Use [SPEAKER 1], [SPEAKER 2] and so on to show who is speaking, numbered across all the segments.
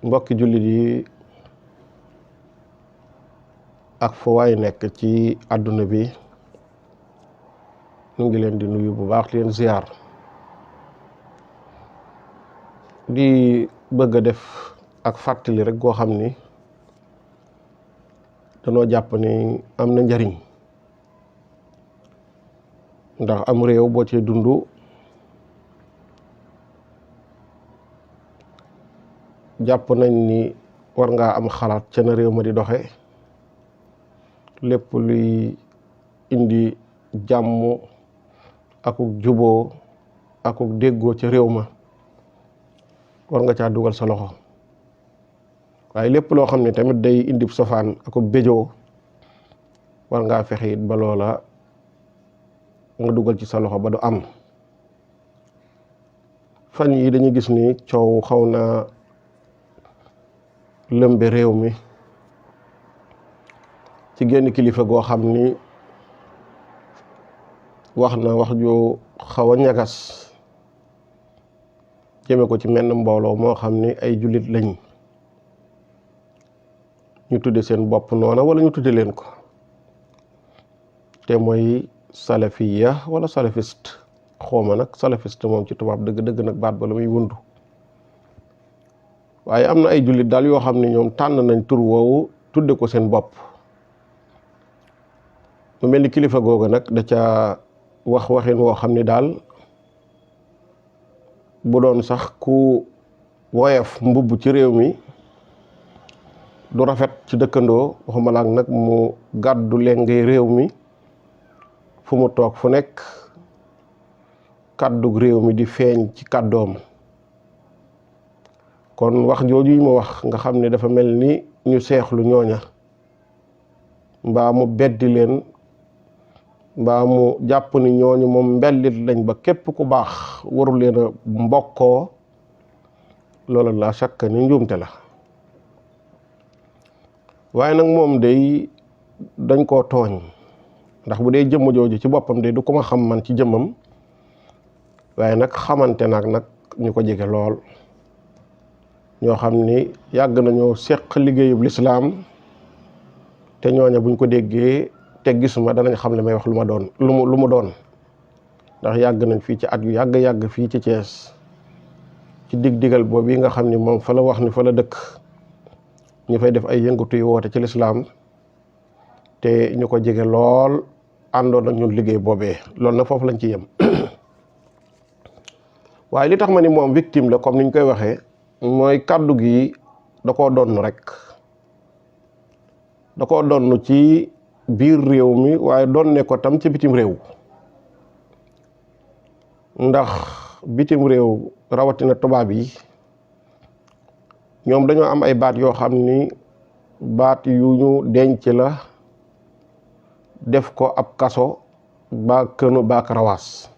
[SPEAKER 1] mbokki jullit yi ak fu waay nekk ci àdduna bi ñu ngi leen di nuyu bu baax leen ziar di bëgg a def ak fàttali rek goo xam ni danoo jàpp ni am na njariñ ndax am réew boo ci dund jàpp nañ ni war ngaa am xalaat ca na réew ma di doxe lépp luy indi jàmm akuk juboo akuk déggoo ca réew ma war nga caa dugal sa loxo waaye lépp loo xam ne tamit day indi sofaan akuk béjoo war ngaa fexe it ba loola nga dugal ci sa loxo ba du am. fan yi dañuy gis ni coow xaw na lëmbe réew mi ci génn kilifa goo xam ni wax na wax ju xaw a ñagas jëme ko ci menn mbooloo moo xam ni ay jullit lañ ñu tudde seen bopp noona wala ñu tudde leen ko te mooy salafiya wala salafiste xooma nag salafiste moom ci tubaab dëgg nag baat ba la muy wundu waaye am na ay jullit daal yoo xam ne ñoom tànn nañ tur woowu tudde ko seen bopp mu mel ni kilifa googu nag da ca wax waxin woo xam ni daal bu doon sax ku woyof mbubb ci réew mi du rafet ci dëkkandoo waxuma laak nag mu gàddu lengay réew mi fu mu toog fu nekk kàddug réew mi di feeñ ci kàddoom kon wax jooju yi mu wax nga xam ne dafa mel ni ñu seexlu ñooña mbaa mu beddi leen mbaa mu jàpp ni ñooñu moom mbellit lañ ba képp ku baax waru leen a mbokkoo loolu la chaque ni njuumte la waaye nag moom day dañ koo tooñ ndax bu dee jëmm jooju ci boppam day du ko ma xam man ci jëmmam waaye nag xamante nag ñu ko jege lool ñoo xam ni yàgg nañoo seq liggéeyub lislaam te ñooña buñ ko déggee te gisuma danañ xam li may wax lu mu doon ndax yàgg nañ fii ci at yu yàgg fii ci Thiès ci dig-digal boobu yi nga xam ni moom fa la wax ni fa la dëkk ñu fay def ay yëngatu yu woote ci lislaam te ñu ko jege lool àndoon ak ñun liggéey boobee loolu nag foofu lañ ci yem waaye li tax ma ni moom victime la comme niñ koy waxee mooy kàddu gi da koo donn rek da koo donn ci biir réew mi waaye donne ko tam ci bitim réew ndax bitim réew rawatina tubaab yi ñoom dañoo am ay baat yoo xam ni baat yu ñu denc la def ko ab kaso ba kënu baak rawaas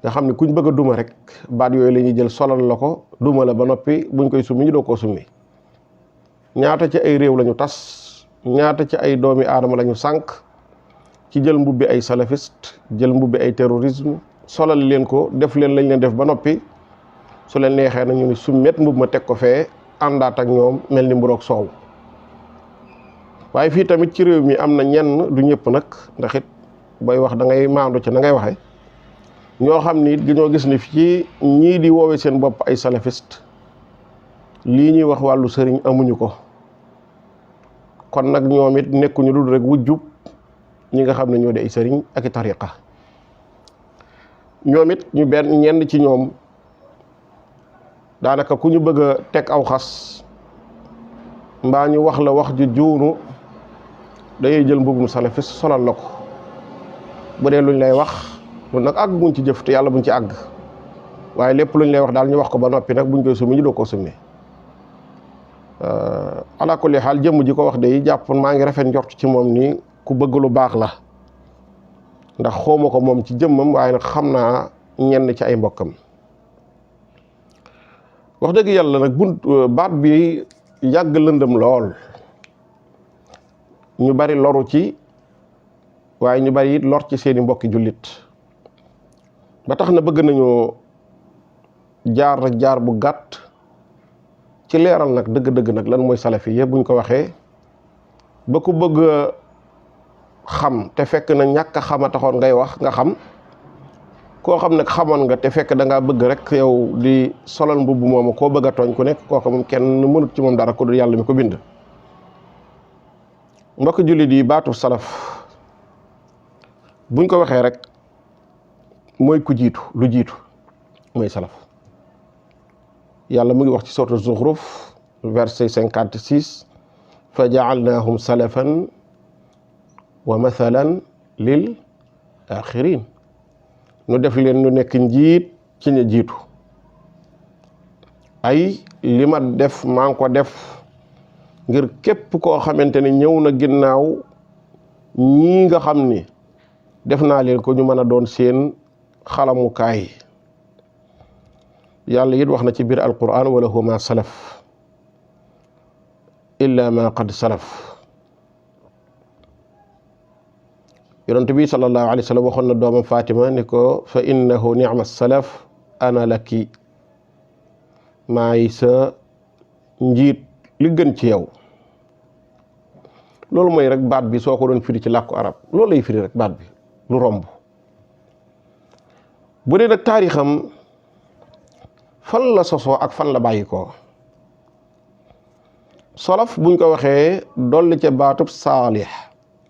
[SPEAKER 1] nga xam ne kuñ bëgg a duma rek baat yooyu la ñuy jël solal la ko duma la ba noppi buñ koy summi ñu doo koo summi ñaata ci ay réew lañu tas ñaata ci ay doomi aadama lañu sànq ci jël mbubbi ay salafiste jël mbubbi ay terrorisme solal leen ko def leen lañ leen def ba noppi su leen neexee na ñu ni summet mbub ma teg ko fee àndaat ak ñoom mel ni mburoog soow waaye fii tamit ci réew mi am na ñenn du ñëpp nag ndax it booy wax da ngay maandu ci na ngay waxe ñoo xam ni it ñoo gis ni fii ñii di woowe seen bopp ay salafiste lii ñuy wax wàllu sëriñ amuñu ko kon nag ñoom it nekkuñu dul rek wujjub ñi nga xam ne ñoo di ay sëriñ ak i tariqa ñoom it ñu ñenn ci ñoom daanaka ku ñu bëgg a teg aw xas mbaa ñu wax la wax ju juunu dañuy jël mbubum salafiste solal la ko bu dee luñ lay wax loolu nag àgg buñ ci jëf te yàlla buñ ci àgg waaye lépp luñ lay wax daal ñu wax ko ba noppi nag buñ koy summi ñu doo ko summi ala kulli xaal jëmm ji ko wax day jàpp maa ngi rafet njort ci moom nii ku bëgg lu baax la ndax xooma ko moom ci jëmmam waaye nag xam naa ñenn ci ay mbokkam wax dëgg yàlla nag baat bi yàgg lëndëm lool ñu bari loru ci waaye ñu bari it lor ci seeni mbokki jullit ba tax na bëgg nañoo jaar bu gàtt ci leeral nag dëgg-dëgg nag lan mooy salafiyya buñ ko waxee ba ku bëgg xam te fekk na ñàkk a xama taxoon ngay wax nga xam koo xam nag xamoon nga te fekk da ngaa bëgg rek yow di solal mbubb moomu koo bëgg a tooñ ku nekk kooku moom kenn mënut ci moom dara ku dul yàlla mi ko bind. mbokk jullit yi baatu salaf buñ ko waxee rek mooy ku jiitu lu jiitu mooy salaf. yàlla mu ngi wax ci sourate Zukhruf verset 56 fa ja'alnaahum salafan wa mathalan lil axirin nu def leen nu nekk njiit ci ña jiitu ay li ma def maa ngi ko def ngir képp koo xamante ne ñëw na ginnaaw ñii nga xam ni def naa leen ko ñu mën a doon seen xalamukaay. yàlla it wax na ci biir alquran wala huma salaf illa ma qad salaf. yonent bi sallallahu alayhi wa sallam waxoon na doomam Fatima ni ko fa innahu ni'ma salaf ana laki maay sa njiit li gën ci yow. loolu mooy rek baat bi soo ko doon firi ci làkku arab loolu lay firi rek baat bi lu romb. bu dee nag taarixam fan la sosoo ak fan la bàyyi ko salaf buñ ko waxee dolli ca baatub saalix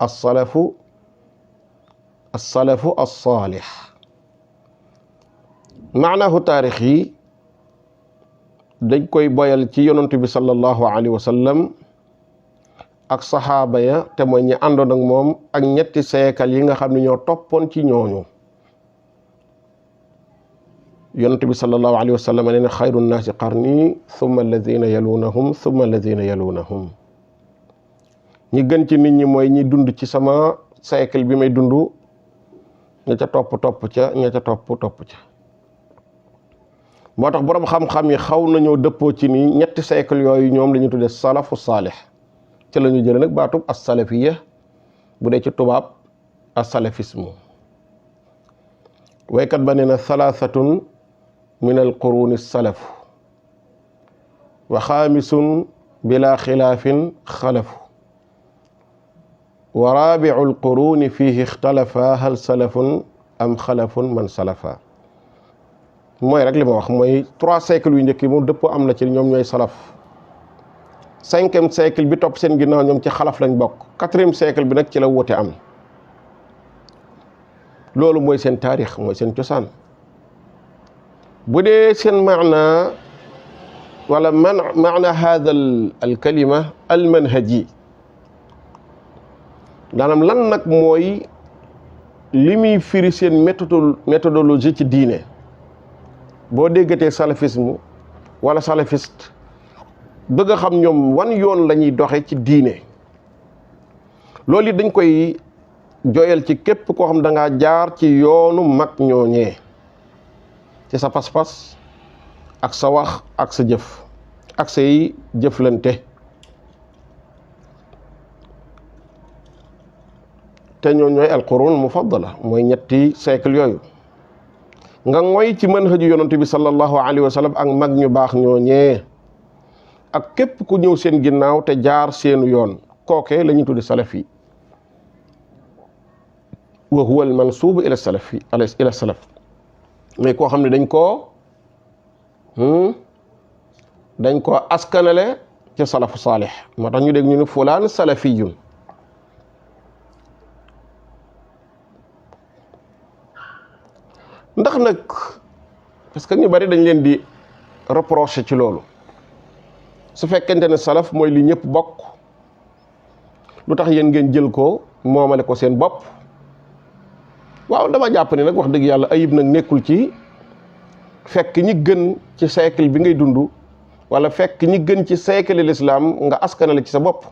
[SPEAKER 1] as-salafu as-saalix maanaahu taarix yi dañ koy boyal ci yonent bi sallallahu alayhi wa sallam ak saxaaba ya te mooy ñi àndoon ak moom ak ñetti seekal yi nga xam ne ñoo toppoon ci ñooñu. yonent bi sallallahu alayhi wa sallam nee na xayru nnaasi qarni thumma alladina yalunahum thumma alladina yalunahum ñi gën ci nit ñi mooy ñi dund ci sama siècle bi may dund ña ca topp ca ña ca topp ca moo tax boroom xam-xam yi xaw nañoo dëppoo ci ni ñetti siècle yooyu ñoom la ñu tuddee salafu saalih ci la ñu jëlee nag baatub as-salafiyya bu dee ci tubaab as-salafisme. waykat ba nee na thalathatun min alquruni salafu wa xaamisun bila xilaafin xalafu wa raabiu alquruni fihi ixtalafa hal salafun am xalafun man salafa. mooy rek li ma wax mooy 3 siècles yu njëkk yi moom dëpp am na ci ñoom ñooy salaf. 5e siècle bi topp seen ginnaaw ñoom ci xalaf lañ bokk. 4e siècle bi nag ci la wute am. loolu mooy seen taarix mooy seen cosaan. bu dee seen maana wala maana hada al kalima al manhaji maanaam lan nag mooy li muy firi seen méthodologie ci diine. boo déggatee salafisme wala salafiste bëgg a xam ñoom wan yoon la ñuy doxe ci diine loolu it dañ koy jooyal ci képp koo xam da ngaa jaar ci yoonu mag ñooñee ci sa pas-pas ak sa wax ak sa jëf ak say jëflante te ñoo ñooy alqurun mufaddala mooy ñetti siècle yooyu nga ngoy ci manhaju yonent bi sallallahu alayhi wa sallam ak mag ñu baax ñooñee ak képp ku ñëw seen ginnaaw te jaar seenu yoon kooke la ñuy tudde salafi wa huwa al mansuub ila salafi ila salaf mais koo xam ne dañ koo askanale ci salafu saalih moo tax ñu dégg ñu ne fulaan salafiyun ndax nag parce que ñu bari dañ leen di reprocher ci loolu su fekkente ne salaf mooy li ñëpp bokk lu tax yéen ngeen jël ko moomale ko seen bopp waaw dama jàpp ne nag wax dëgg yàlla ayib nag nekkul ci fekk ñi gën ci siècle bi ngay dund wala fekk ñi gën ci siècle l'islam nga askanale ci sa bopp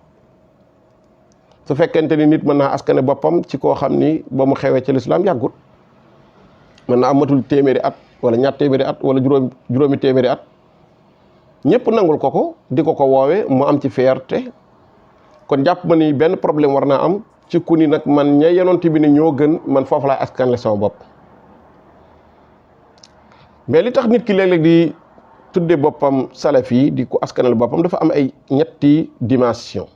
[SPEAKER 1] su fekkente ni nit mën naa askane boppam ci koo xam ni ba mu xewee ci l'islam yàggut mën na amatul téeméeri at wala ñaar téeméeri at wala juróomi téeméeri at ñëpp nangul ko di ko woowe mu am ci fierté kon jàpp ma ni benn problème war naa am ci ku ni nag man ña yonent bi ne ñoo gën man foofu laay askanale sama bopp mais li tax nit ki léeg-léeg di tudde boppam salafi di ko askanal boppam dafa am ay ñetti dimension.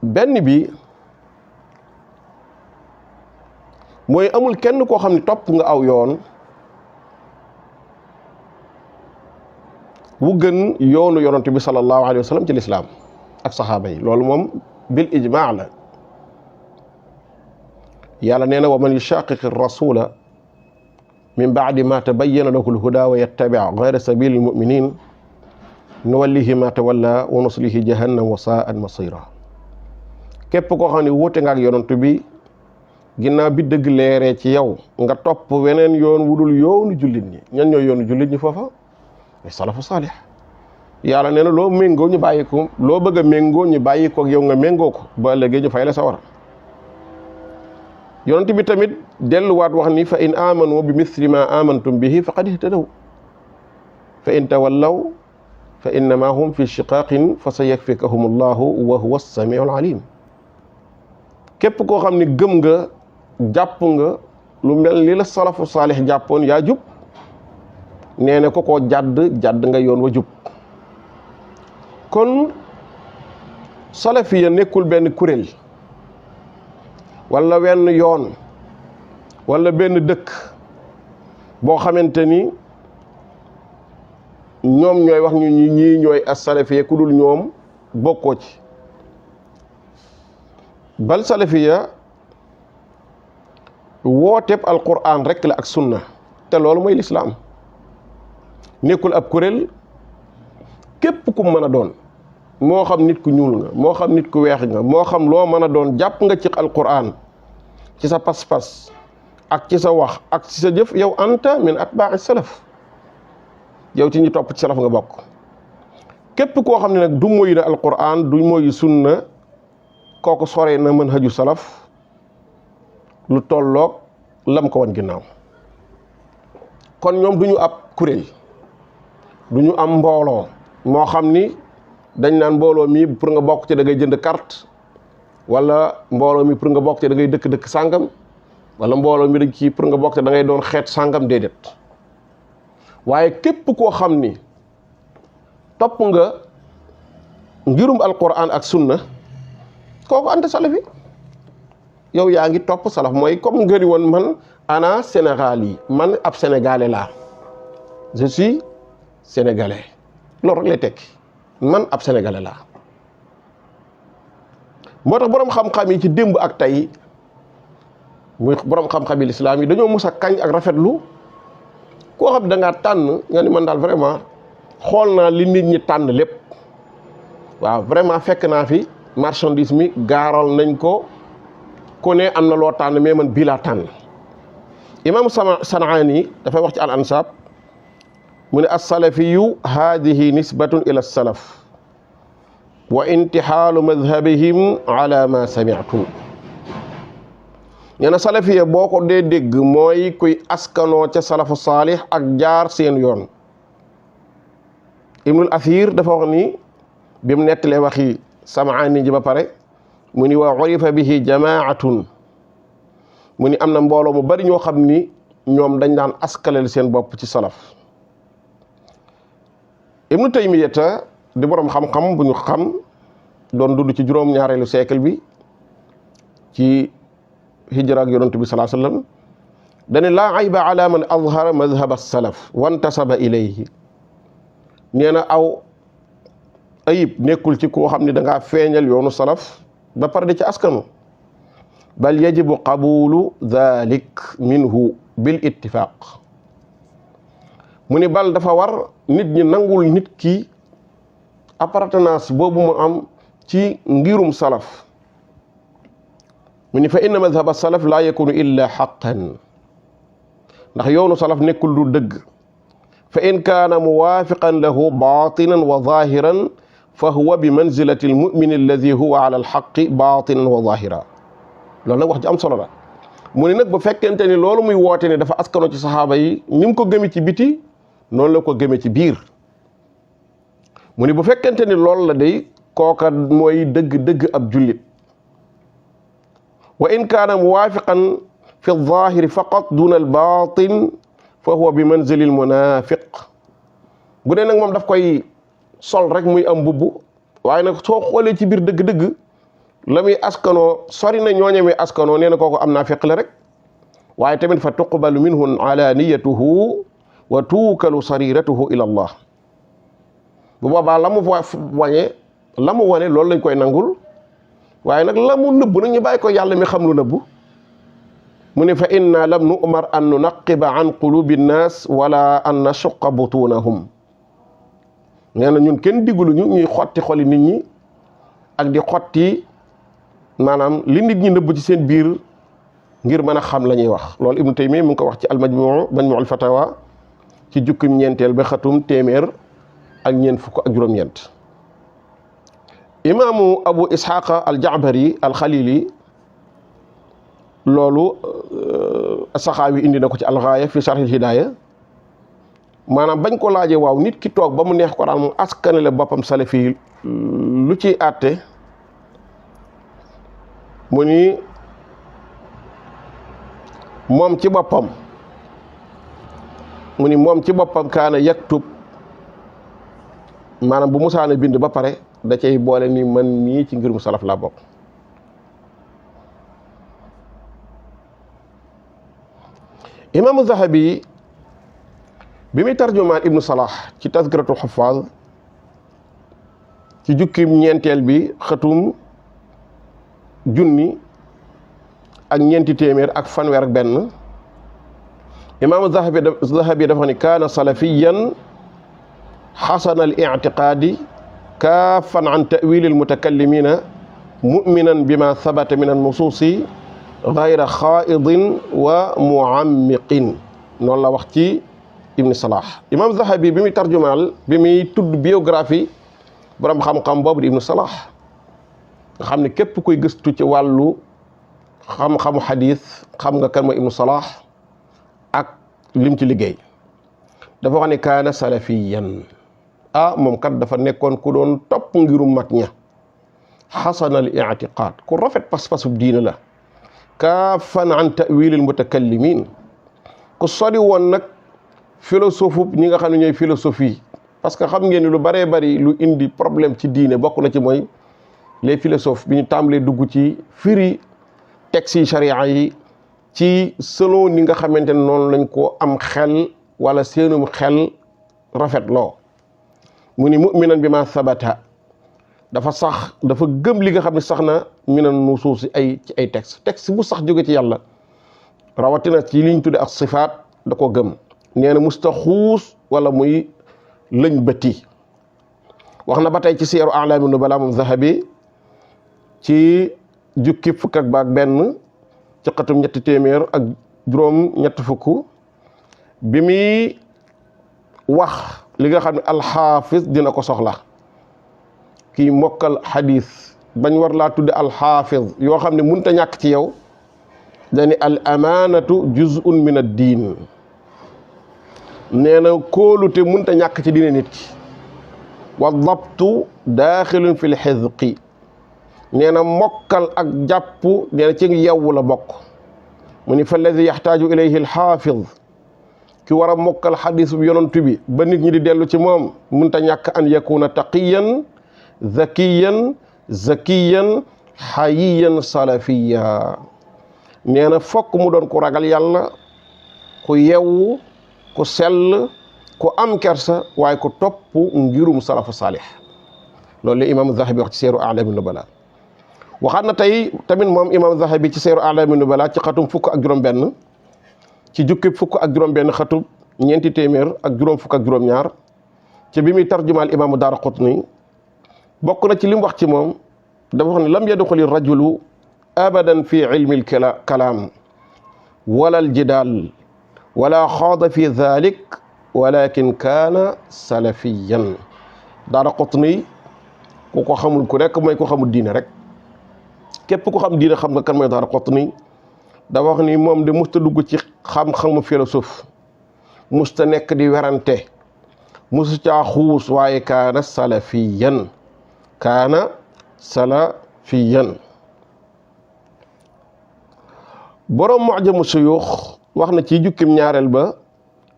[SPEAKER 1] benn bi mooy amul kenn koo xam ne topp nga aw yoon wu gën yoonu yonent bi sallallahu alayhi wa sallam ci lislaam ak saxaaba yi loolu moom bil ijmaa la. yàlla nee na wa man yushaqiqi rasula min baadi ma tabayyana lahu lhuda wa yattabi gayra sabili lmuminin nuwallihi ma tawalla wa nuslihi jahannam wa saat masira. képp koo xam ne wuute nga ak yonent bi ginnaaw bi dëgg leeree ci yow nga topp weneen yoon wudul yoonu jullit ñi. ñan ñooy yoonu jullit ñi foofa ay salafu saalih. yàlla nee na loo méngoo ñu bàyyi ko, loo bëgg a méngoo ñu bàyyi ko ak yow nga méngoo ko ba ëllëgee ñu fay la sawar. yonent bi tamit delluwaat wax ni fa in amanu bi misli ma amantum bihi faqad ihtadaw fa in tawallaw fa innama hum fi shiqaqin fa sayakfikahum allahu wa huwa as-samiu al-alim. képp koo xam ni gëm nga jàpp nga lu mel ni la salafu saalih jàppoon yaa jub, nee na ko koo jàdd nga yoon wa jub. kon salafiya nekkul benn kuréel wala wenn yoon wala benn dëkk boo xamante ni ñoom ñooy wax ñu ñii ñooy as-salafiya ku dul ñoom bokkoo ci. bal salafiya wooteeb alquran rek la ak sunna te loolu mooy lislaam. nekkul ab kuréel, képp ku mën a doon moo xam nit ku ñuul nga moo xam nit ku weex nga moo xam loo mën a doon jàpp nga ci alquran ci sa pas-pas ak ci sa wax ak ci sa jëf, yow anta min atba'i salaf, yow ci ñi topp ci salaf nga bokk. képp koo xam ne nag du moy na alquran du moy sunna, kooku sore na manhaju salaf lu tolloog lam ko wan ginnaaw. kon ñoom du ñu ab kuréel, du ñu am mbooloo moo xam ni dañ naan mbooloo mi pour nga bokk ci da ngay jënd carte, wala mbooloo mi pour nga bokk ci da ngay dëkk sàngam, wala mbooloo mi dañ ci pour nga bokk ci da ngay doon xeet sàngam. déedéet. waaye képp koo xam ni topp nga ngirum alquran ak sunna, kooku anta salafi, yow yaa ngi topp salaf. mooy comme nga ni woon man ana Sénégal yi, man ab sénégalais laa, je suis sénégalais, loolu rek lay tekki, man ab sénégalais laa. moo tax boroom xam-xam yi ci démb ak tey muy boroom xam-xam yi lislaam yi dañoo mus a kañ ak rafetlu koo xam da ngaa tànn nga ni man daal vraiment xool naa li nit ñi tànn lépp. waaw vraiment fekk naa fi marchandise mi gaaral nañ ko ku ne am na loo tànn mais man bii laa tànn. imam Sanaani dafay wax ci al ansab mu ne as-salafiyu haadihi nisbatun ila salaf wa intihaalu madhabihim ala ma sami'tum. nee na salafiya boo ko dee dégg mooy kuy askanoo ca salafu saalih ak jaar seen yoon. ibnul athir dafa wax ni bi mu nettalee waxi Samaani ji ba pare mu ni wa urifa bihi jamaatun, mu ni am na mbooloo mu bari ñoo xam ni ñoom dañ daan askaleel seen bopp ci salaf. ibnu taymiyata di boroom xam-xam bu ñu xam doon dund ci juróom-ñaareelu siècle bi ci hijra ak yonent bi sallallahu alayhi wasallam dane laa ayba ala man azhara madhhab as-salaf wantasaba ilayhi. nee na aw ayib nekkul ci koo xam ne da ngaa feeñal yoonu salaf ba pare di ci askanu, bal yajibu qabulu dhalik minhu bil ittifaq. mu ni bal dafa war nit ñi nangul nit ki appartenance boobu mu am ci ngirum salaf. mu ni fa inna madhhab as-salaf la yakunu illa haqqan, ndax yoonu salaf nekkul lu dëgg. fa in kaana muwaafiqan lahu baatinan wa zaahiran fa huwa bi manzilati al-mu'mini alladi huwa ala al-haqqi baatinan wa zaahira. loolu nag wax ji am solo la. mu ni nag bu fekkente ni loolu muy woote ne dafa askano ci saxaaba yi ni mu ko gëme ci biti noonu la ko gëme ci biir. mu ni bu fekkente ni loolu la day kooka mooy dëgg-dëgg ab jullit. wa in kaana muwaafiqan fi alzahiri faqat duna albatin fa huwa bi manzili almunafiq bu dee nag moom daf koy sol rek muy am mbubb waaye nag soo xoolee ci biir dëgg-dëgg la muy askanoo sori na ñooñe muy askanoo nee na kooku am naa feq la rek waaye tamit fa tuqbalu minhu alaniyatuhu wa tuukalu sariratuhu ila allah bu boobaa la mu wane loolu lañ koy nangul waaye nag la mu nëbb nag ñu bàyyi ko yàlla mi xam lu nëbb mu ne fa inna lam nu'mar an nunaqiba an qulubi nnaas wala an nashuqa butunahum nee na ñun kenn diguluñu ñuy xotti xoli nit ñi ak di xotti maanaam li nit ñi nëbb ci seen biir ngir mën a xam la ñuy wax loolu Ibnu Taymiyya mu ngi ko wax ci majmu'ul fatawa ci jukkim ñeenteel ba xatum téeméer ak ñeent fukk ak juróom-ñeent imaamu Abu Isxaaqa al-Ja'bari al-Xalili loolu Saxaawi indi na ko ci al-Ghaaya fi Sharh al-Hidaaya maanaam bañ ko laajee waaw nit ki toog ba mu neex ko daal mu askanale boppam salafi lu ciy àtte mu ni moom ci boppam kaana yaktub maanaam bu musaana bind ba pare da cay boole ni man mii ci ngirum salaf laa bokk imaamu Zahabi bi muy tarjumaan ibnu Salah ci tazkiratul xufaaz ci jukkim ñeenteel bi xatum junni ak ñeenti téeméer ak fanweer ak benn imaamu Zahabi dafa ni kaana salafiyan xasana al ictiqaadi kaafan an ta'wili al mutakallimina mu'minan bima sabata min an nusuusi gayra xaaidin wa muammiqin noonu la wax ci ibnu Salah imaam Zahabi bi muy tarjumaal bi muy tudd biographie borom xam-xam boobu di ibnu Salah nga xam ne képp kuy gëstu ci wàllu xam-xamu xadis xam nga kan mooy ibnu Salah ak lim ci liggéey dafa wax ne kaana salafiyan moom kat dafa nekkoon ku doon topp ngirum mag ña xasana al i'tiqaad ku rafet pas-pasu diina la kaafan an ta'wilil mutakallimin ku sori woon nag philosophe ñi nga xam ne ñooy philosophie parce que xam ngeen ni lu baree bari lu indi problème ci diine bokk na ci mooy les philosophes bi ñu tàmbalee dugg ci firi texte yi charia yi ci selon ni nga xamante ne noonu lañ ko am xel wala seenum xel rafet loo mu ni mu'minan bi ma sabata dafa gëm li nga xam ne sax na minan nusuus ci ay texte bu sax jóge ci yàlla rawatina ci liñ tudde ak sifaat da ko gëm nee na musta xuus wala muy lëñ bëtti wax na ba tey ci Siyar A'laami Nubala moom Zahabi ci jukki fukk ak baak benn ci xatum ñetti téeméer ak juróom ñett fukk bi muy wax li nga xam ne alxaafis dina ko soxla kii mokkal xadis bañ war laa tudde alxaafis yoo xam ne mënut a ñàkk ci yow dani al amaanatu juz'un min ad-diin nee na kóolute mënut a ñàkk ci diine nit ki wa dabtu daaxilun fi l-xizqi nee na mokkal ak jàpp nee na ci yewwu la bokk mu ni fa alladi yaxtaaju ilayhi alxaafiz ki war a mokkal xadis bu yonent bi ba nit ñi di dellu ci moom mënut a ñàkk an yakuna taqiyan zakiyan xayiyan salafiya nee na fokk mu doon ku ragal yàlla ku yewwu ku sell ku am kersa waaye ku topp ngirum salafu saalih loolu la imam Zahabi wax ci Siyar A'laami Nubala waxaat na tey tamit moom imam Zahabi ci Siyar A'laami Nubala ci xatum fukk ak juróom benn ci jukki fukk ak juróom benn xatum ñeenti téeméer ak juróom fukk ak juróom ñaar ci bi muy tarjumaal imaamu Daaraqutni bokk na ci li mu wax ci moom dafa wax ne lam yadxuli rajulu abadan fi ilmi al-kalaam wala al-jidaal wala xaada fi dhalik walakin kaana salafiyan Daaraqutni ku ko xamul ku nekk mooy ku xamul diine rek képp ku xam diine xam nga kan mooy Daaraqutni dafa wax ni moom de musta dugg ci xam-xamu philosophe musta nekk di werante musu caa xuus waaye kaana salafiyan borom mu'jamu suyuux wax na ci jukkim ñaareel ba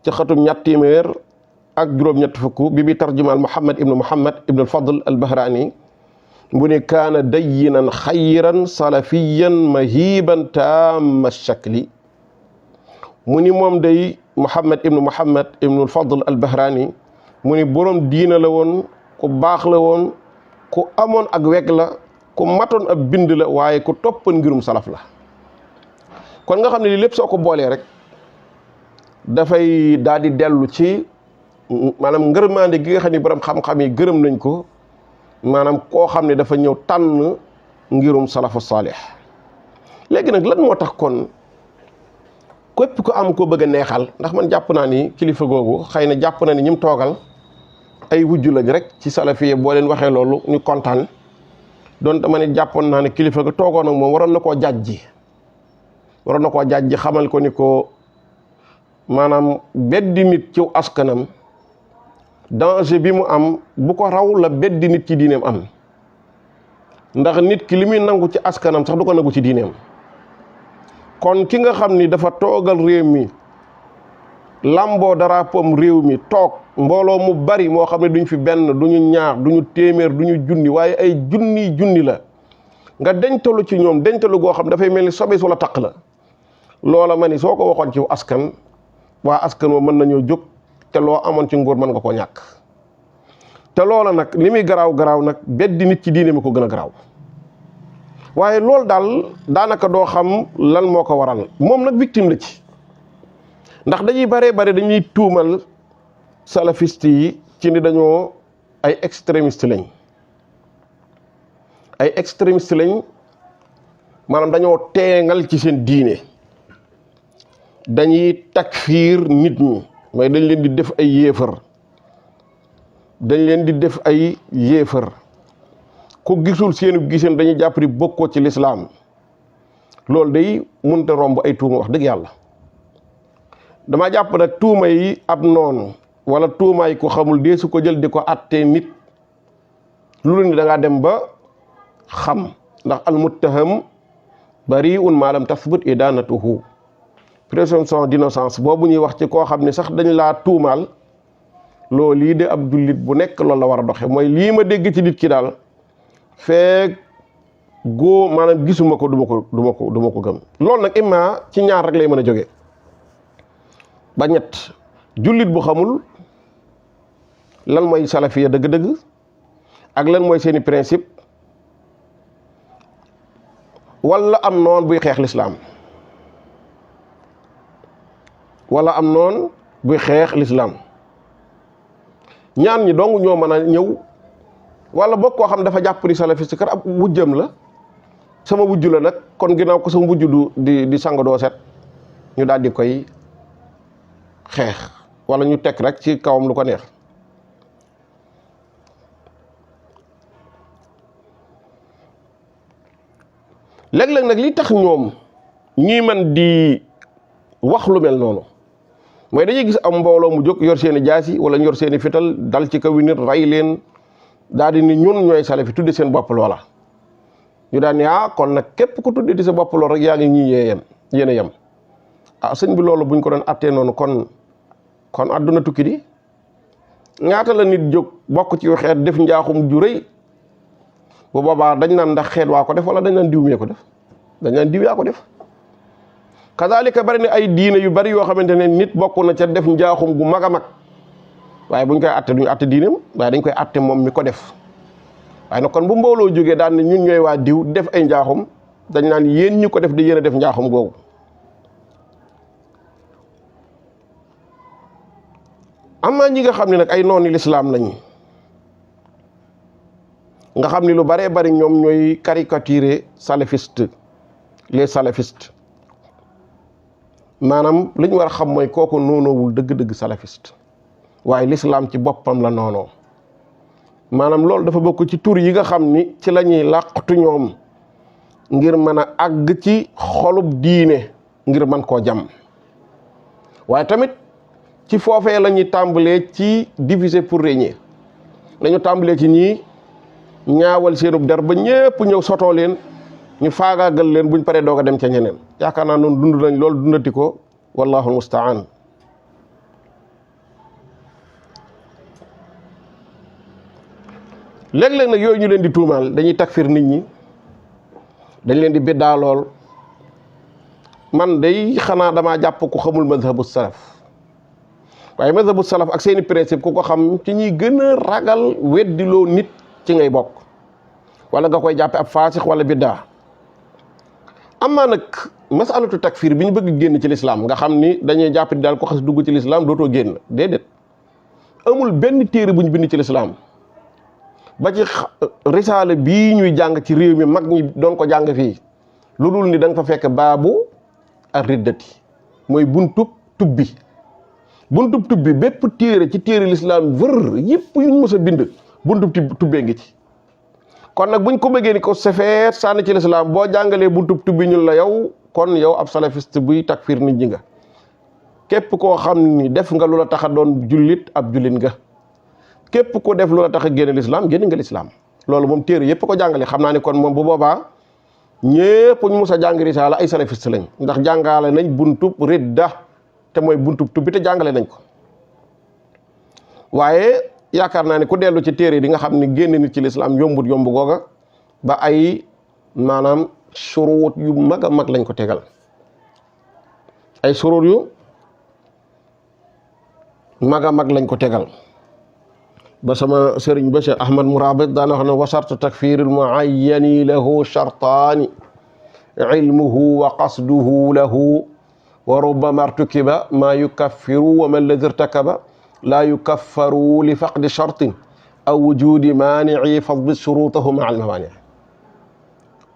[SPEAKER 1] ci xatum ñett téeméer ak juróom-ñett fukk bi tarjumaal Muhammad ibnu al-Fadl al-Bahraani mu ne kaana dayyinan xayran salafiyan mahiban taama shakli mu ni moom day Muhammad ibnu al-Fadl al-Bahraani mu ni borom diina la woon ku baax la woon ku amoon ak weg la ku matoon ab bind la waaye ku toppan ngirum salaf la. kon nga xam ne lii lépp soo ko boolee rek dafay daal di dellu ci maanaam ngërmaande gi nga xam ne borom xam-xam yi gërëm nañ ko maanaam koo xam ne dafa ñëw tànn ngirum salafu saalih. léegi nag lan moo tax kon képp ko am ko bëgg a neexal, ndax man jàpp naa ni kilifa googu xëy na jàpp na ni ñim toogal ay wujju lañ rek ci salafiye boo leen waxee loolu ñu kontaan doon dama ne jàppoon naa ne kilifa ga toogoon ak moom waroon na koo jàjji xamal ko ni ko maanaam beddi nit ci askanam danger bi mu am bu ko raw la beddi nit ci diineem am, ndax nit ki li muy nangu ci askanam sax du ko nangu ci diineem. kon ki nga xam ni dafa toogal réew mi lamboo daraapom réew mi toog mbooloo mu bari moo xam ne duñ fi benn duñu ñaar duñu téeméer duñu junni waaye ay junni la nga dencalu ci ñoom dencalu goo xam dafay mel ni sobe su la taq la. loola ma ni soo ko waxoon ci askan waa askan wa mën nañoo jóg te loo amoon ci nguur mën nga koo ñàkk. te loola nag li muy garaaw nag beddi nit ci diine mi ko gën a garaaw waaye loolu daal daanaka doo xam lan moo ko waral. moom nag victime la ci, ndax dañuy bare dañuy tuumal salafiste yi ci ni dañoo ay extrémiste lañ maanaam dañoo teengal ci seen diine, dañuy takfiir nit ñi mooy dañ leen di def ay yéefar ku gisul seenu giseen dañuy jàpp ni bokkoo ci lislaam. loolu day mënta romb ay tuuma wax dëgg yàlla. dama jàpp nag tuuma yi ab noonu wala tuuma yi ko xamul dee su ko jël di ko àttee nit lu ni da ngaa dem ba xam, ndax al muttaham bari'un ma lam tasbut idanatuhu. présomption d'innocence boobu ñuy wax ci koo xam ne sax dañ laa tuumaal loolu lii de ab jullit bu nekk loolu la war a doxe mooy lii ma dégg ci nit ki daal feek maanaam gisuma ko duma ko gëm. loolu nag imma ci ñaar rek lay mën a jóge ba ñett: jullit bu xamul lan mooy salafiya dëgg-dëgg ak lan mooy seeni principe, wala am noon buy xeex lislaam ñaan ñi dong ñoo mën a ñëw. wala boog koo xam dafa jàpp ni salafiste kat ab wujjam la, sama wujju la nag kon ginnaaw ko sama wujju di sang doo set, ñu daal di koy xeex wala ñu teg rek ci kawam lu ko neex. léeg-léeg nag li tax ñoom ñuy man di wax lu mel noonu mooy dañuy gis am mbooloo mu jóg yor seeni jaasi wala ñu yor seeni fital dal ci kaw nit rey leen daal di ni ñun ñooy salafi tudde seen bopp loola. ñu daan ni kon nag képp ku tudde di sa bopp lool rek yaa ngi ñii yéen a yem. sëñ bi loolu buñ ko doon attee noonu kon àdduna tukki di. ñaata la nit jóg bokk ci xeet def njaaxum ju rëy bu boobaa dañ naan ndax xeet waa ko def wala dañ naan diw mee ko def, dañ naan diw yaa ko def. kazalika bari na ay diine yu bari yoo xamante ne nit bokk na ca def njaaxum gu mag a mag waaye buñ koy atte duñu atte diineem waaye dañ koy atte moom mi ko def. waaye nag kon bu mbooloo jógee daan ne ñun ñooy waa diw def ay njaaxum dañ naan yéen ñu ko def di yéen a def njaaxum googu. am na ñi nga xam ne nag ay nooni lislaam lañ nga xam ni lu baree bari ñoom ñooy caricaturer les salafistes maanaam li ñu war a xam mooy kooku noonoowul dëgg-dëgg salafiste waaye lislaam ci boppam la noonoo. maanaam loolu dafa bokk ci tur yi nga xam ni ci la ñuy làqatu ñoom ngir mën a àgg ci xolub diine ngir mën koo jam. waaye tamit ci foofee la ñuy tàmbalee ci diviser pour régner. dañu tàmbalee ci ñii ñaawal seenub der ba ñépp ñëw sotoo leen ñu faagaagal leen buñ paree doog a dem ca ñeneen yaakaar naa noonu dund nañ loolu dundati ko wallahu almustaan. léeg-léeg nag yooyu ñu leen di tuumaal dañuy takfir nit ñi dañ leen di biddaa lool man day xanaa damaa jàpp ku xamul mazhabu salaf waaye mazhabu salaf ak seeni principe ku ko xam ci ñuy gën a ragal weddiloo nit ci ngay bokk wala nga koy jàppe ab faasix wala biddaa. amaa nag masalatu takfir bi ñu bëgg génn ci lislaam nga xam ni dañuy jàpp di daal ko xas dugg ci lislaam dootoo génn déedéet amul benn téere bu ñu bind ci lislaam ba ci risaala bii ñuy jàng ci réew mi mag ñi doon ko jàng fii lu dul ni da nga fa fekk baabu ar riddati mooy buntub tubbi bépp téere ci téere lislaam wër yëpp yuñ mës a bind buntub tubbee ngi ci. kon nag buñ ko bëggee ni ko sefeet sànni ci lislaam boo jàngalee buntub tubbi ñun la yow kon yow ab salafiste buy takfir nit ñi nga képp koo xam ni def nga lu la tax a doon jullit ab jullit nga képp ko def lu la tax a génne lislaam génn nga lislaam loolu moom téere yëpp ko jàngale xam naa ni kon moom bu boobaa ñépp ñu mus a jàng risaala ay salafiste lañ ndax jàngale nañ buntub ridda te mooy buntub tubbi te jàngale nañ ko waaye yaakaar naa ni ku dellu ci téere di nga xam ni génn nit ci lislaam yombut yomb googa ba ay maanaam suruut yu mag a mag lañ ko tegal ay suruut yu mag a mag lañ ko tegal ba sama sëriñ ba Cheikh Ahmad Murabit daana wax ne wa shartu takfiril muayyani lahu shartaani ilmuhu wa qasduhu lahu wa rubbama irtukiba maa yukaffiru wa man ladhi irtakaba laa yukaffaru li faqdi shartin aw wujudi maani'i fadbi shurutahu ma'a al mawaani'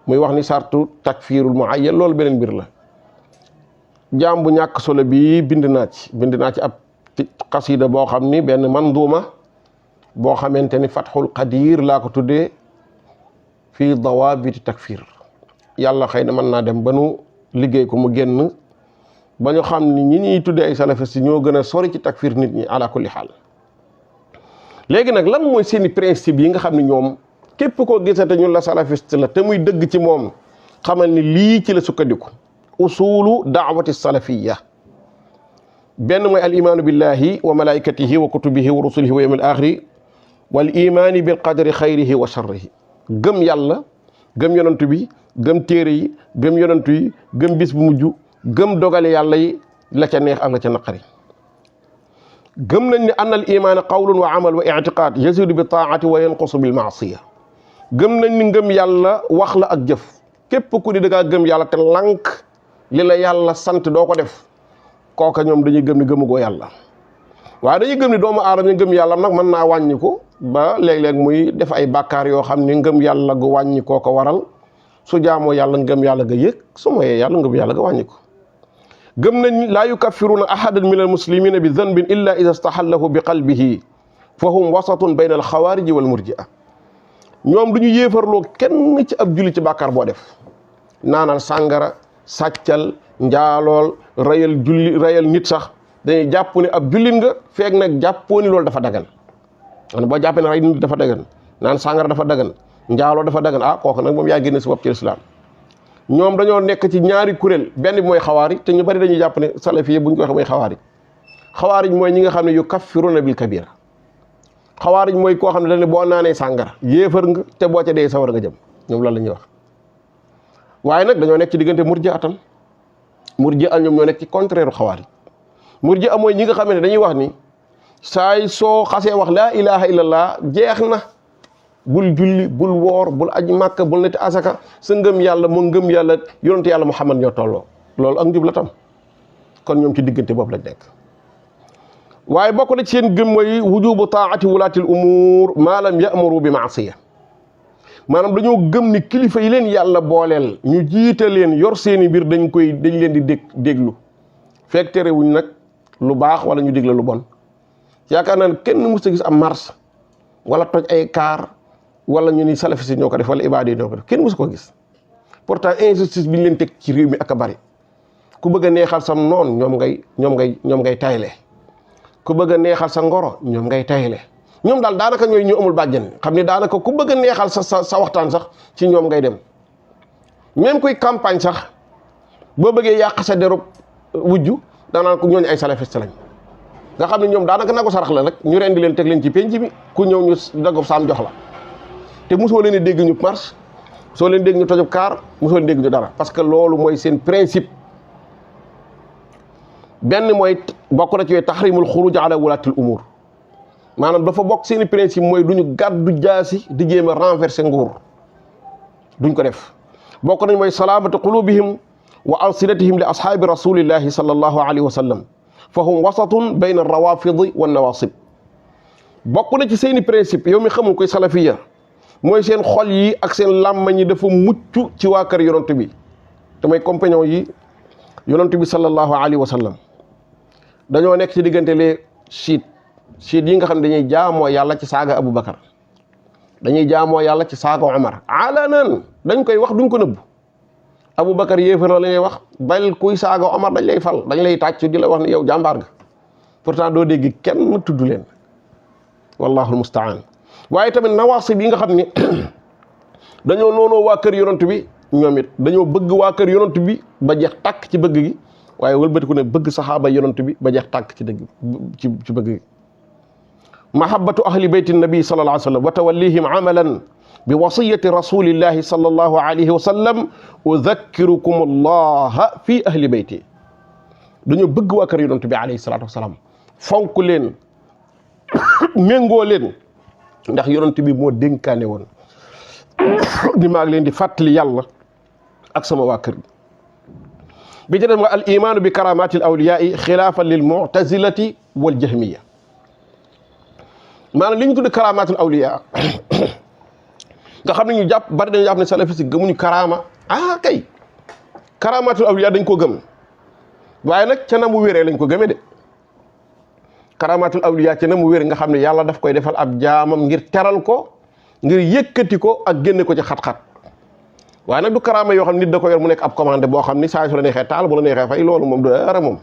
[SPEAKER 1] muy wax ni sartu takfirul muayyan loolu beneen mbir la jaam bu ñàkk solo bi bind naa ci ab xasida boo xam ni benn manduuma boo xamante ni Fathul Qadir laa ko tuddee fii dawaabiti takfir yàlla xëy na mën naa dem ba nu liggéey ko mu génn ba ñu xam ni ñi ñuy tuddee ay salafiste ñoo gën a sori ci takfir nit ñi ala kulli xaal. léegi nag lan mooy seeni principe yi nga xam ne ñoom képp koo gisate ñun la salafiste la te muy dëgg ci moom xamal ni lii ci la sukkandiku usulu daawati salafiya benn mooy al imaanu billahi wa malaikatihi wa kutubihi wa rusulihi wa yawmil axiri wal imaani bil qadari xayrihi wa sharrihi gëm yàlla gëm yonantu bi gëm téere yi gëm yonantu yi gëm bis bu mujj gëm dogale yàlla yi la ca neex ak la ca naqari gëm nañ ne anna al imaana qawlun wa amal wa i'tiqaad yazidu bi taa'ati wa yanqusu bil ma'siya gëm nañ ni ngëm yàlla wax la ak jëf képp ku di dangaa gëm yàlla te lànk li la yàlla sant doo ko def kooka ñoom dañuy gëm ni gëmugoo yàlla waaye dañuy gëm ni doomu aadama yi ngëm yàlla nag mën naa wàññi ko ba léeg-léeg muy def ay bàkkaar yoo xam ni ngëm yàlla gu wàññi koo ko waral su jaamoo yàlla ngëm yàlla ga yëg su moyee yàlla ngëm yàlla ga wàññi ko gëm nañ laa yukaffiruuna ahadan min al muslimina bi zanbin illa ida stahallahu bi qalbihi fa hum wasatun bayna al xawaariji wal murjia ñoom du ñu yéefarloo kenn ci ab julli ci bàkkaar boo def naanal sàngara sàccal njaalool rayal nit sax dañuy jàpp ne ab jullit nga feeg nag jàppoo ni loolu dafa dagan man boo jàppee ne ray nit dafa dagan naan sàngara dafa dagan njaaloo dafa dagan ah kooku nag moom yaa génne si bopp ci lislaam ñoom dañoo nekk ci ñaari kuréel benn bi mooy xawaari te ñu bari dañuy jàpp ne salafi bu ñu ko waxee mooy xawaari mooy ñi nga xam ne yu kaffiruna bil kabira xawaari mooy koo xam ne dañ ne boo naanee sàngara yéefar nga te boo ca dee sawar nga jëm ñoom loolu la ñuy wax waaye nag dañoo nekk ci diggante murji'a tam murji'a ñoom ñoo nekk ci contraire xawaari murji'a mooy ñi nga xam ne dañuy wax ni saay soo xasee wax laa ilaha illallah jeex na bul julli bul woor bul aji màkka bul neti asaka sa ngëm yàlla mu ngëm yàlla yonent yàlla Muhammad ñoo tolloo loolu ak njub la tam kon ñoom ci diggante boobu lañ nekk waaye bokk na ci seen gëm mooy wujubu taati wulaatil umuur maa lam ya'muru bi maasiya maanaam dañoo gëm ni kilifa yi leen yàlla booleel ñu jiite leen yor seeni mbir dañ leen di déglu fekk terewuñ nag lu baax wala ñu digle lu bon yaakaar naa ne kenn mës a gis am mars wala toj ay kaar wala ñu ni salafiste ñoo ko def wala ibaadi ñoo ko def kenn mësu ko gis pourtant injustice bi ñu leen teg ci réew mi ak a bari ku bëgg a neexal sam noon ñoom ngay tayle ku bëgg a neexal sa ngoro ñoom ngay tayle ñoom daal daanaka ñooy ñu amul bàjjen xam ni daanaka ku bëgg a neexal sa waxtaan sax ci ñoom ngay dem même kuy campagne sax boo bëggee yàq sa derub wujju danaan ko ñooñu ay salafiste lañ nga xam ne ñoom daanaka na ko sarax la rek ñu rendi leen teg leen ci penc bi ku ñëw ñu daggob saam jox la te mosoo leen dégg ñu marche soo leen dégg ñu tojub kaar mosoo leen dégg ñu dara parce que loolu mooy seen principe. benn mooy bokk na ci yooyu tahrimul xuruj ala wulatil umur maanaam dafa bokk seeni principe mooy du ñu gàddu jaasi di jéem a renverser nguur duñ ko def. bokk nañ mooy salaamatu qulubihim wa alsinatihim li ashaabi rasulillahi sallallahu alayhi wa sallam fa hum wasatun bayna rawafidi wa nawasib. bokk na ci seeni principe yow mi xamul koy salafiya mooy seen xol yi ak seen làmmañ yi dafa mucc ci waa kër yonent bi te mooy compagnon yi yonent bi sallallahu alayhi wa sallam. dañoo nekk ci diggante les chiites yi nga xam ne dañuy jaamoo yàlla ci saaga Aboubacar dañuy jaamoo yàlla ci saaga Omar alanan dañ koy wax duñ ko nëbb Aboubacar yéefar la ñuy wax bal kuy saaga Omar dañ lay fal dañ lay tàcc di la wax ne yow jàmbaar nga pourtant doo dégg kenn tudd leen wallahu almustaan. waaye tamit nawaasib yi nga xam ni dañoo noonoo waa kër yonent bi ñoom it dañoo bëgg waa kër yonent bi ba jeex tàkk ci bëgg gi waaye wëlbatiku ne bëgg saxaaba yonent bi ba jeex tàkk ci dëgg ci bëgg gi. mahabbatu ahli bayti nabi sallallahu alayhi wa sallam wa tawallihim amalan bi wasiyati rasulillahi sallallahu alayhi wa sallam udhakkirukum allaha fi ahli bayti. dañoo bëgg waa kër yonent bi alayhi salatu wasalaam fonk leen méngoo leen ndax yonent bi moo dénkaane woon ni maa ngi leen di fàttali yàlla ak sama waa kër bi ci des mooy al imaanu bi karamati al awliyaai xilaafan lil mu'tazilati wal jahmiya. maanaam li ñu tudd karamatul awliya nga xam ne ñu jàpp bari dañu jàpp ne salafiste gëmuñu karama kay karamatul awliya dañ ko gëm waaye nag ca na mu wéree lañ ko gëmee de. karamatul awliya ca na mu wéree nga xam ne yàlla daf koy defal ab jaamam ngir teral ko ngir yëkkati ko ak génne ko ci xat-xat waaye nag du karama yoo xam nit da ko yor mu nekk ab commandé boo xam ni saa su la neexee taal bu la neexee fay loolu moom du dara moom.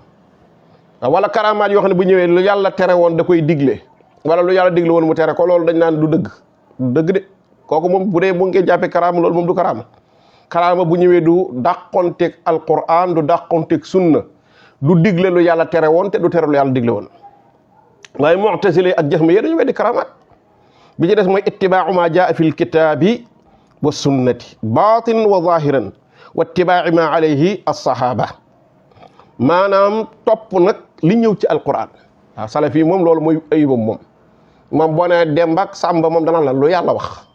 [SPEAKER 1] wala karamaat yoo xam ne bu ñëwee lu yàlla tere woon da koy digle wala lu yàlla digle woon mu tere ko loolu dañ naan du dëgg de kooku moom bu dee bu ngeen jàppee karama loolu moom du karama bu ñëwee du dàqonteeg alquran du dàqonteeg sunna du digle lu yàlla tere woon te du tere lu yàlla digle woon. waaye mu'tazile ak jahmiya dañu weddi karamaat bi ci des mooy ittibaa'u ma jaa fi lkitaabi wa sunnati baatinan wa zahiran wa ittibaa'i ma alayhi as-sahaba maanaam topp nag li ñëw ci alquran. waaw salafi moom loolu mooy ayibam moom boo nee Demba ak Samba moom dana la lu yàlla wax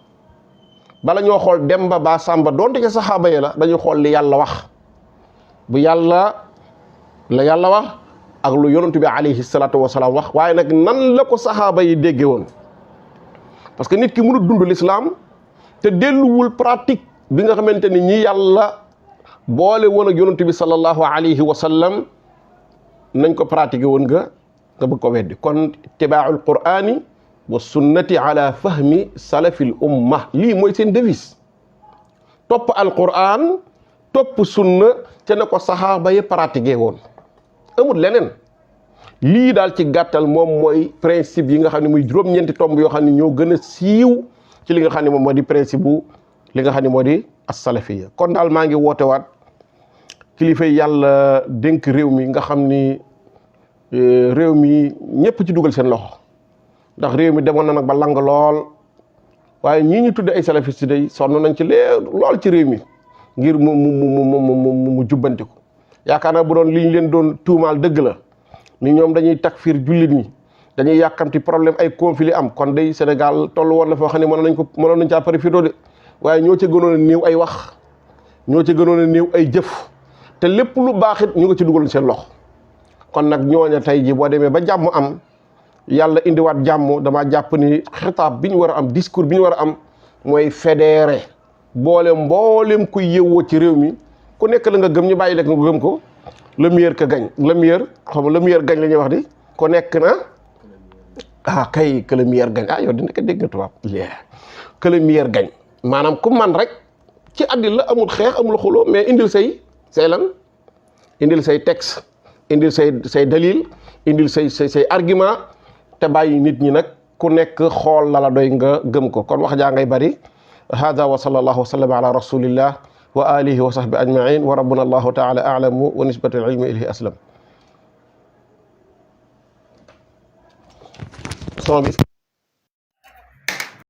[SPEAKER 1] bala ñoo xool Demba ba Samba doonte ci saxaaba yi la dañuy xool li yàlla wax bu yàlla la yàlla wax ak lu yonent bi alayhi salaatu wasalaam wax waaye nag nan la ko saxaaba yi déggee woon parce que nit ki mënul dund l'islam te delluwul pratique bi nga xamante ni ñi yàlla boole woon ak yonent bi sallallahu alayhi wa sallam nañ ko pratiquer woon nga bëgg ko weddi. kon ittibaa'ul qur'ani wa sunnati ala fahmi salafil umma lii mooy seen devise topp alquran topp sunna te na ko saxaaba yi pratiquer woon amul leneen. lii daal ci gàttal moom mooy principe yi nga xam ne muy juróom-ñeenti tomb yoo xam ne ñoo gën a siiw ci li nga xam ne moom moo di principe bu li nga xam ne moo di as-salafiyya. kon daal maa ngi woote waat kilifa yàlla dénk réew mi nga xam ni réew mi ñëpp ci dugal seen loxo ndax réew mi demoon na nag ba lang lool waaye ñii ñu tudde ay salafiste day sonn nañ ci lool ci réew mi ngir mu jubbanti ko. yaakaar naa bu doon li ñu leen doon tuumaal dëgg la ni ñoom dañuy takfir jullit ñi dañuy yàkkamti problème ay conflit am kon day Sénégal toll woon na foo xam ne mënoon nañ caa profité de waaye ñoo ca gënoon a néew ay wax ñoo ca gënoon a néew ay jëf te lépp lu baax it ñu nga ci dugal seen loxo. kon nag ñooña tey ji boo demee ba jàmm am yàlla indiwaat jàmm dama jàpp ni xitaab bi ñu war a am discours bi ñu war a am mooy fédéré mboolem kuy yëwoo ci réew mi ku nekk la nga gëm ñu bàyyi lekk nga gëm ko le meilleur que gagne le meilleur gagne la ñuy wax di ku nekk na kay que le meilleur gagne yow dina ko dégg nga tubaab que le meilleur gagne maanaam ku man rek ci àddil la amul xeex amul xuloo mais indil say texte indil say dalil indil say argument te bàyyi nit ñi nag ku nekk xool la doy nga gëm ko kon wax jaa ngay bari hada wa sallallahu wa sallam ala rasulillah wa alihi wa sahbi ajmain wa rabbuna allahu taala a'lamu wa nisbatu al-ilmi ilayhi aslam.